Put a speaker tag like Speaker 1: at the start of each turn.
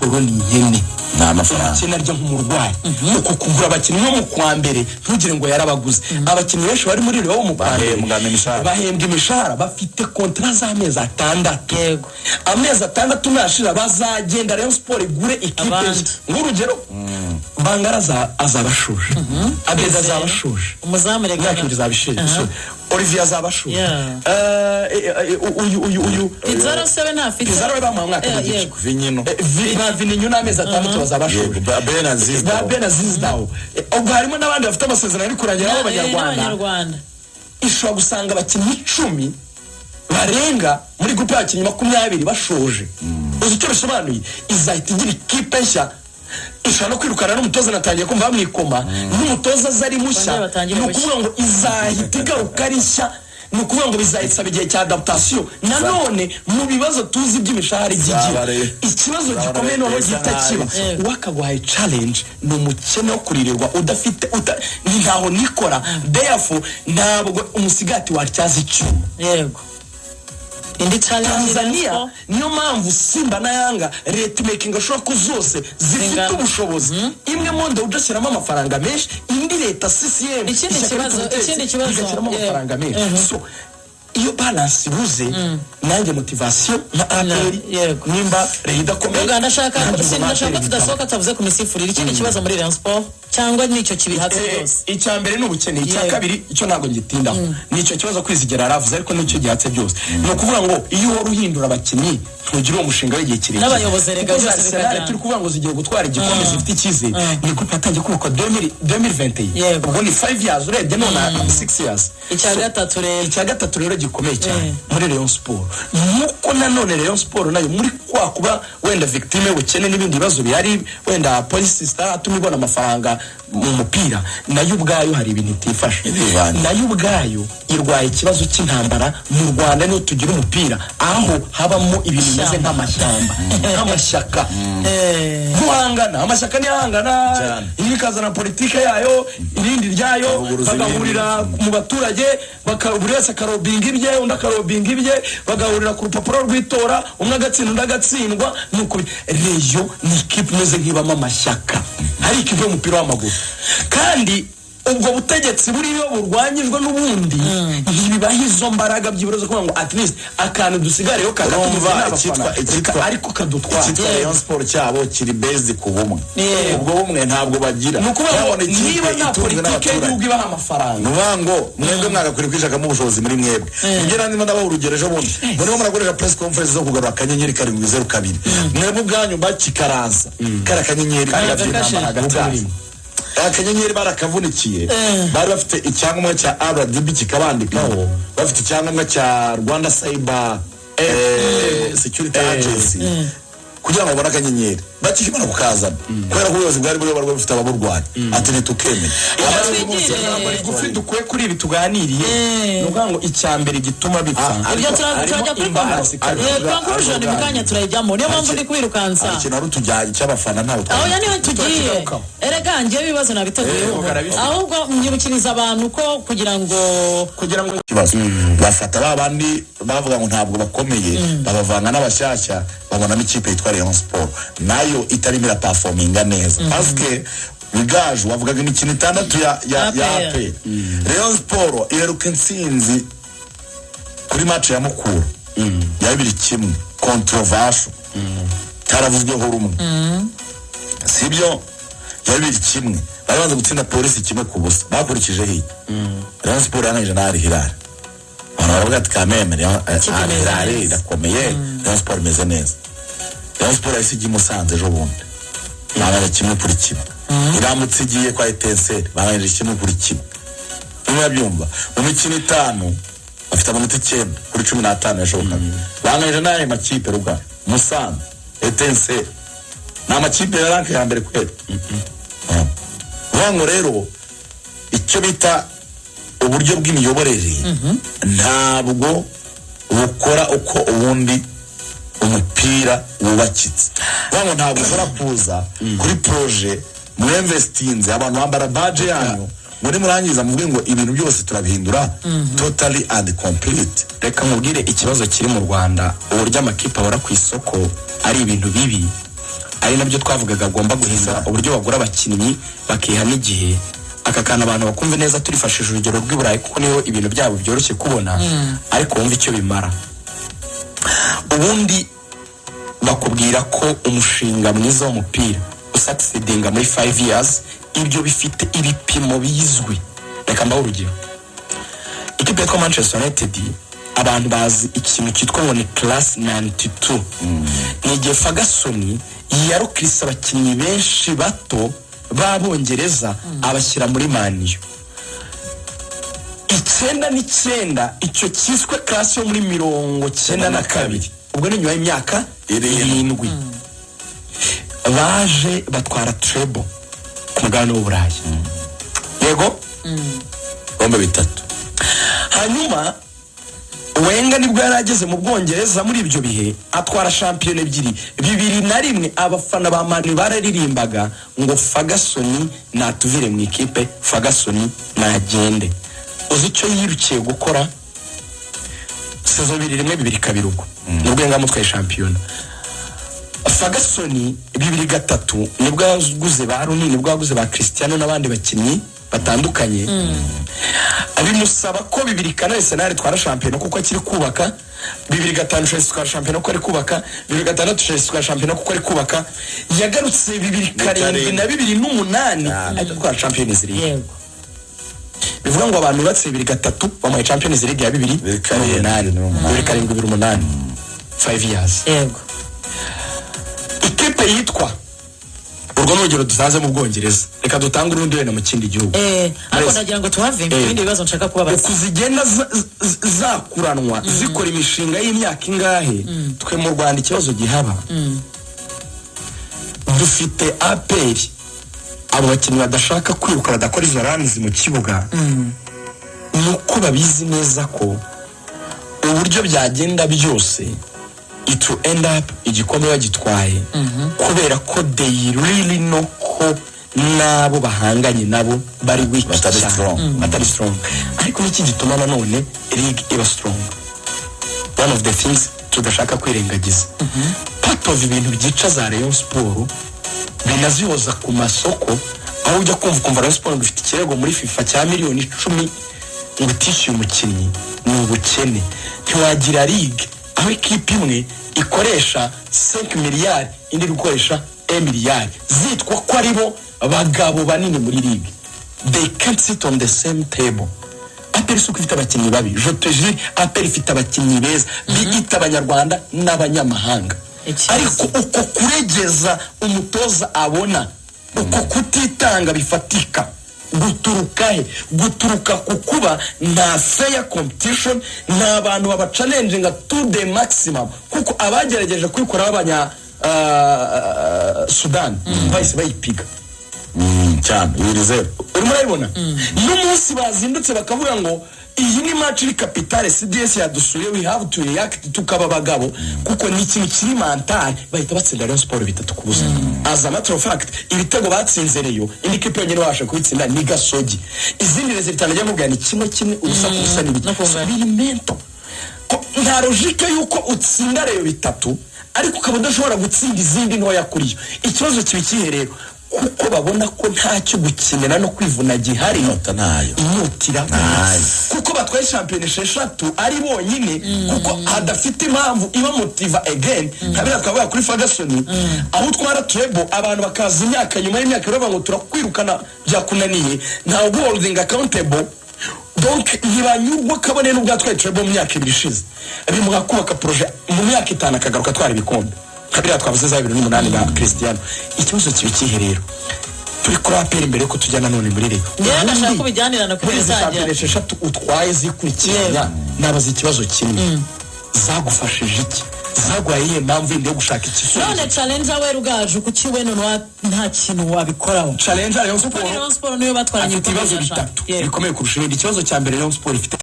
Speaker 1: Sport ni ihene.
Speaker 2: Ni amafaranga.
Speaker 1: Umukene arya nk'umurwayi. Uku kugura abakinnyi bo mu kwa mbere, ntugire ngo yarabaguze. Abakinnyi benshi bari muri Rayon mu kwa mbere
Speaker 2: Bahembwa imishahara.
Speaker 1: bahembwa imishahara, bafite contrat z'amezi 6. Amezi 6 nashira bazagenda, Rayon Sport igure ikipe
Speaker 3: Abandi.
Speaker 1: nshya. Nk'urugero, Bangara azaba ashoje, Abeza azaba ashoje.
Speaker 3: Umuzamu rega.
Speaker 1: Imyaka 2 izaba ishize. Olivier azaba ashoje. Uyu
Speaker 3: Pizarro se we ntafite?
Speaker 1: Pizarro we bamuha umwaka n'igice.
Speaker 2: Vinyino.
Speaker 1: Ba Vininyu n'amezi 6 bazaba bashoje.
Speaker 2: Yego, Ben Aziz.
Speaker 1: Ba Ben Aziz Dawo. Ubwo harimo n'abandi bafite amasezerano ari kurangira b'abanyarwanda.
Speaker 3: N'abanyarwanda.
Speaker 1: Ishobora gusanga abakinnyi 10 barenga muri groupe y'abakinnyi 20 bashoje. Uzi icyo bisobanuye? Izahita igira ikipe nshya, ishobora no kwirukana n'umutoza. Natangiye kumva bamwikoma n'umutoza aza ari mushya.
Speaker 3: Bongere batangire
Speaker 1: Ni
Speaker 3: bushya.
Speaker 1: ukuvuga ngo izahita igaruka ari nshya, ni ukuvuga ngo bizahita igihe cya adaptation. Nanone mu bibazo tuzi by'imishahara igigira, ikibazo gikomeye noneho
Speaker 2: bisa
Speaker 1: gihita kiba,
Speaker 3: Yego.
Speaker 1: uwakaguhaye challenge ni umukene wo kuririrwa udafite ni ntaho nikora. Therefore ntabwo umusigati watyaza icyuma.
Speaker 3: Yego, indi challenge
Speaker 1: Tanzania.
Speaker 3: Rayon Sport.
Speaker 1: Niyo mpamvu Simba na Yanga leta imakinga sure ko zose zifite
Speaker 3: Zingana.
Speaker 1: ubushobozi. Imwe monde udashyiramo amafaranga menshi, indi leta CCM,
Speaker 3: Ikindi
Speaker 1: ishyaka ry'ubutegetsi,
Speaker 3: ikindi kibazo,
Speaker 1: rigashyiramo amafaranga menshi. So iyo balance ibuze, nanjye motivation nka APR, nimba Rayon idakomeye,
Speaker 3: Uganda ndashaka
Speaker 1: nanjye ubwo
Speaker 3: ndashaka
Speaker 1: APR
Speaker 3: ko tudasohoka tutavuze ku misifurire. Ikindi kibazo muri Rayon Sport cyangwa nicyo kibihatse byose?
Speaker 1: Icya mbere ni ubukene. Icya kabiri, icyo ntabwo ngitindaho, ni icyo kibazo Kwizigera yaravuze, ariko nicyo gihatse byose. Ni ukuvuga ngo iyo uhora uhindura abakinnyi, ntugira uwo mushinga w'igihe kirekire.
Speaker 3: N'abayobozi erega
Speaker 1: Kuko za
Speaker 3: byose
Speaker 1: Arsenal
Speaker 3: bikajyana.
Speaker 1: turi kuvuga ngo zigiye gutwara igikombe, zifite icyizere, ni groupe yatangiye kubakwa 2021. Ubwo ni 5 years urebye, none 6 years.
Speaker 3: Icya
Speaker 1: So,
Speaker 3: gatatu rero.
Speaker 1: Icya gatatu rero gikomeye cyane muri Rayon Sport, nuko nanone Rayon Sport nayo muri kwa kuba wenda victime y'ubukene n'ibindi bibazo bihari, wenda policy zitaratuma ibona amafaranga mu mupira, nayo ubwayo hari ibintu itifashe.
Speaker 2: Irivanze.
Speaker 1: Nayo ubwayo irwaye ikibazo cy'intambara mu Rwanda. Niho tugira umupira aho habamo ibintu bimeze nk'amashyamba, nk'amashyaka, guhangana. Amashyaka niyo ahangana.
Speaker 2: Cyane.
Speaker 1: Imwe ikazana politike yayo, irindi ryayo,
Speaker 2: Bakavuguruza
Speaker 1: bagahurira mu baturage, buri wese akarobinga ibye, undi akarobinga ibye, bagahurira ku rupapuro rw'itora, umwe agatsinda, undi agatsindwa. Nuko Rayon ni ikipe imeze nk'ibamo amashyaka, hari ikipe y'umupira w'amaguru, kandi ubwo butegetsi buriyo burwanyijwe n'ubundi ntibibaha izo mbaraga byibura zo kuvuga ngo at least akantu dusigareho
Speaker 2: Urumva,
Speaker 1: kakatumeze ariko kadutwara.
Speaker 2: Icyitwa Rayon Sport cyabo kiri based ku bumwe. Ubwo bumwe ntabwo bagira.
Speaker 1: Ni ukuvuga ngo
Speaker 2: Yabona ikipe
Speaker 1: niba nta
Speaker 2: itunzwe
Speaker 1: politike
Speaker 2: n'abaturage.
Speaker 1: y'igihugu ibaha amafaranga,
Speaker 2: Ni ukuvuga ngo mwebwe mwagakwiriye kwishakamo ubushobozi muri mwebwe. Mugera ndimo ndabaha urugero, ejo bundi murimo murakoresha press conference zo kugarura *702. Mwebwe ubwanyu bakikaransa kari akanyenyeri
Speaker 1: Kari
Speaker 2: kari
Speaker 1: gafite hagati
Speaker 2: ubwazo.
Speaker 1: muri mwe.
Speaker 2: Akanyenyeri barakavunikiye. Bari bafite icyangombwa cya RDB kikabandikaho, bafite icyangombwa cya Rwanda Cyber Security Agency kugira ngo babone akanyenyeri. Bakikimara kukazana, kubera ko ubuyobozi bwari buriho bari bafite ababurwanya, ati ntitukemere.
Speaker 3: Twigire.
Speaker 1: Ijambo rigufi dukuye kuri ibi tuganiriye, ni ukuvuga ngo icya mbere gituma bipfa,
Speaker 3: Ibyo
Speaker 1: harimo
Speaker 3: turajya kuri
Speaker 1: imbalance ikabije.
Speaker 3: Conclusion mu kanya turayijyamo, niyo mpamvu ndi kwirukansa.
Speaker 2: Hari ikintu wari utujyanye cy'abafana, ntabwo
Speaker 3: Aho ya niho tugiye.
Speaker 1: Turakigarukaho.
Speaker 3: Erega ngewe ibibazo nabiteguye.
Speaker 1: Karabifite.
Speaker 3: Ahubwo nyibukiriza abantu ko kugira ngo
Speaker 1: Kugira ngo
Speaker 2: Ikibazo, bafata ba bandi bavuga ngo ntabwo bakomeye, babavanga n'abashyashya, babonamo ikipe yitwa Rayon Sport nayo itarimo iraperforminga neza, parce que Bigaju wavugaga imikino 6 ya
Speaker 3: APR.
Speaker 2: APR. Rayon Sport iheruka intsinzi kuri match ya Mukura ya 2-1, controversial, taravuzweho rumwe, sibyo? Ya 2-1, bari banze gutsinda Polisi 1-0. Bakurikijeho iyi Rayon Sport yanangije na Al Hilal. Abantu baravuga ati kameme
Speaker 3: Ikipe
Speaker 2: Al
Speaker 3: imeze
Speaker 2: Hilal
Speaker 3: neza.
Speaker 2: irakomeye, Rayon Sport imeze neza. Rayon Sport yahise ijya i Musanze ejo bundi, banganya 1-1. Iramutse igiye kwa Etincelles, banganyije 1-1. Murabyumva, mu mikino 5 bafite amanota 9 kuri 15 yashobokaga. Banganyije n'ayo makipe ruga Musanze, Etincelles, ni amakipe ya rank ya mbere kweli. Uvuga ngo rero icyo bita uburyo bw'imiyoborere ntabwo bukora uko ubundi umupira wubakitse. Uvuga ngo ntabwo ushobora kuza kuri projet mwinvestinze, abantu bambara badge yanyu, muri murangiza muvuge ngo ibintu byose turabihindura totally and complete.
Speaker 1: Reka nkubwire ikibazo kiri mu Rwanda, uburyo amakipe ahora ku isoko ari ibintu bibi. Ari nabyo twavugaga, agomba guhindura uburyo bagura abakinnyi, bakiha n'igihe. Aka kantu abantu bakumve neza, turifashije urugero rw'i Burayi kuko niho ibintu byabo byoroshye kubona, ariko wumve icyo bimara. Ubundi bakubwira ko umushinga mwiza w'umupira usucceedinga muri 5 years. Ibyo bifite ibipimo bizwi. Reka mbahe urugero: ikipe yitwa Manchester United, abantu bazi ikintu cyitwa ngo ni class 92. Ni igihe Ferguson yarecruitise abakinnyi benshi bato b'Abongereza, abashyira muri Man U 99. Icyo cyiswe class yo muri 92, ubwo ni nyuma y'imyaka
Speaker 2: 7.
Speaker 1: 7, baje batwara treble ku mugabane w'Uburayi, yego.
Speaker 2: Ibikombe bitatu.
Speaker 1: Hanyuma Wenger nibwo yari ageze mu Bwongereza muri ibyo bihe, atwara shampiyona ebyiri 2001. Abafana ba Man U bararirimbaga ngo "Ferguson natuvire mu ikipe, Ferguson nagende." Uzi icyo yirukiye gukora? Saison 2001, 2002, ubwo nibwo Wenger amutwaye shampiyona. Ferguson 2003 nibwo yaguze ba Rooney, nibwo yaguze ba Cristiano n'abandi bakinnyi batandukanye. Bimusaba ko 2004 Arsenal itwara shampiyona kuko akiri kubaka, 2005 Chelsea itwara shampiyona kuko ari kubaka, 2006 Chelsea itwara shampiyona kuko ari kubaka. Yagarutse 2007 na 2008 ahita atwara Champions League. Bivuga ngo abantu bubatse 2003 bamuhaye Champions League ya bibiri
Speaker 2: 2007,
Speaker 1: n'umunani, 2007, 2008, 5 years. Ikipe yitwa, urwo ni urugero dusanze mu Bwongereza, reka dutange urundi wenda mu kindi gihugu.
Speaker 3: Ariko
Speaker 1: Mbese-
Speaker 3: ndagira ngo tuhave, ibindi bibazo nshaka kubabaza.
Speaker 1: Uku zigenda zakuranwa, zikora imishinga y'imyaka ingahe. Twe mu Rwanda ikibazo gihaba, dufite APR, abo bakinnyi badashaka kwiruka, badakora izo runs mu kibuga, ni uko babizi neza ko uburyo byagenda byose, it will end up igikombe bagitwaye, kubera ko they really know ko n'abo bahanganye nabo bari weak
Speaker 2: Batari
Speaker 1: cyane.
Speaker 2: strong.
Speaker 1: Batari strong. Ariko niki gituma nanone league iba strong? One of the things tudashaka kwirengagiza, part of ibintu byica za Rayon Sport, binazihoza ku masoko, aho ujya kumva ukumva Rayon Sport ngo ifite ikirego muri FIFA cya miliyoni 10 ngo itishyuye umukinnyi, ni ubukene. Ntiwagira ligue aho ikipe imwe ikoresha 5 miliyari, indi iri gukoresha 1 miliyari, zitwa ko ari bo bagabo banini muri ligue. They can't sit on the same table. APR si uko ifite abakinnyi babi, je te jure, APR ifite abakinnyi beza biyita Abanyarwanda n'abanyamahanga.
Speaker 3: Ikibazo.
Speaker 1: Ariko uko kuregeza umutoza abona, uko kutitanga bifatika, guturuka he? Guturuka ku kuba nta fair competition, nta bantu babachallenginga to the maximum, kuko abagerageje kubikora b'abanya Sudani bahise bayipiga.
Speaker 2: Cyane, 2-0.
Speaker 1: Urimo urabibona n'umunsi bazindutse bakavuga ngo iyi ni match iri capitale, CDS yadusuye, we have to react, tukaba abagabo, kuko ni ikintu kiri mental, bahita batsinda Rayon Sport 3-0. As a matter of fact, ibitego batsinze Rayon, indi kipe yonyine babasha kubitsinda ni Gasogi. Izindi résultat najya mubwira ni 1-1, 0-0 n'ibiki.
Speaker 3: No kunganya.
Speaker 1: Biri mental ko nta logique y'uko utsinda Rayon bitatu ariko ukaba udashobora gutsinda izindi ntoya kuri yo. Ikibazo kiba ikihe rero? Kuko babona ko ntacyo gukinira no kwivuna gihari.
Speaker 2: Inyota ntayo.
Speaker 1: Inyota.
Speaker 2: Ntayo.
Speaker 1: Kuko batwaye shampiyona esheshatu ari bonyine, kuko hadafite impamvu ibamotiva again, nka biriya twavuga kuri Ferguson, aho utwara treble, abantu bakaza imyaka nyuma y'imyaka bavuga ngo turakwirukana, byakunaniye, ntawe holding accountable. Donc ntibanyurwa, kabone n'ubwo yatwaye treble mu myaka 2 ishize. Bimuha kubaka projet mu myaka 5, akagaruka atwara ibikombe nka biriya twavuze za 2008 ba Cristiano. Ikibazo kiba ikihe rero? Turi kuri APR mbere yuko tujya nanone muri Rayon.
Speaker 3: Njyewe ndashaka ko bijyanirana kuko
Speaker 1: Muri izi
Speaker 3: bizagera.
Speaker 1: shampiyona esheshatu utwaye zikurikiranya, nabaza ikibazo kimwe: zagufashije iki? Zaguhaye iyihe mpamvu yindi yo gushaka igisubizo?
Speaker 3: None challenger we Rugaju, kuki we none nta kintu wabikoraho?
Speaker 1: Challenger Rayon
Speaker 3: Kuko ni
Speaker 1: Sport
Speaker 3: Rayon Sport niyo batwaranye
Speaker 1: afite
Speaker 3: ibikombe
Speaker 1: ibibazo
Speaker 3: bya
Speaker 1: bitatu
Speaker 3: shampiyona.
Speaker 1: bikomeye kurusha ibindi. Ikibazo cya mbere Rayon Sport ifite